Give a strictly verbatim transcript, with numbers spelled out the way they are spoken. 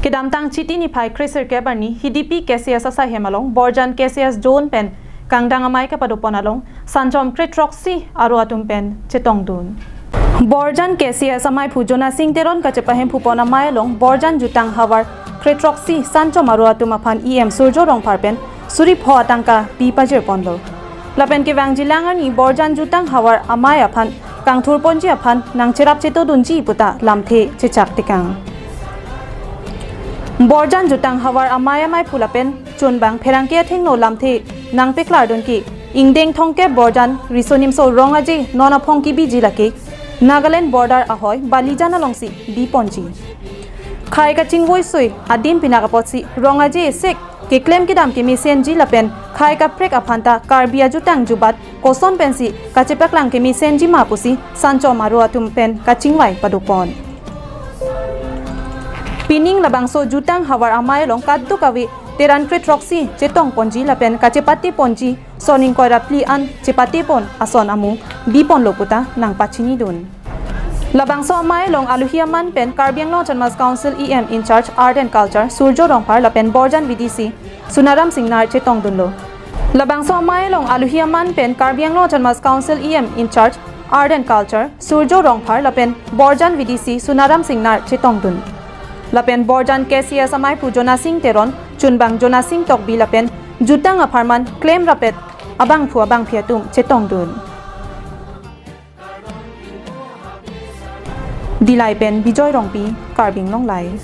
Kedamtang Chiti niphai kre-sirkep arni Hidipi K C S asaihem along Borjan K C S zone pen kangdang amei kapadopon along sanchom kre-throksi aro atum pen chetongdun. Borjan K C S amaiphu Jonasing Teron kachepahemphupon amei along Borjan jutang havar kre-throksi sanchom aro atum aphan E M Surjo Rongphar pen suri pho atangka pi pajirponlo. Lapen kevangjilang arni Borjan jutang havar amei aphan kangthurponji aphan nangcherap chetodunji puta lamthe chechak tekang. Borjan jutang havar amei amaiphu lapen chunbang pherangke athengno lamthe nangpeklardun ke ingdeng thomkep Borjan Riso Nimso Rong Aje non aphong kebiji lake Nagaland border ahoi Balijan alongsi biponji. Khei kachingvoisoi adim pinak apotsi Rong Aje esek keklem kedam kemesenji lapen khei kaprek aphanta Karbi ajutang jubat koson pensi kachepaklang kemesenji ma pusi sanchom aro atum pen kachingvai padopon. Pining labangso jutang havar amei along kadokave Teron kre-throksi chetongponji lapen kachepateponji son ingkoi ra phli an chepatepon ason amu biponlo puta nangpachinidun. Labangso amei along alohi aman pen Karbi Anglong Autonomous Council E M in charge Art and Culture Surjo Rongphar lapen Borjan V D C Sunaram Singnar chetongdunlo. Labangso amei along alohi aman pen Karbi Anglong Autonomous Council E M in charge Art and Culture Surjo Rongphar lapen Borjan V D C Sunaram Singnar chetongdun. Lapen Borjan K C S amaiphu Jonasing Teron, chunbang Jonasing Tokbi lapen jutang apharman klemrapet abangphu abangphi atum chetongdun. Dillai pen Bijoy Rongpi, Karbi Anglong Live.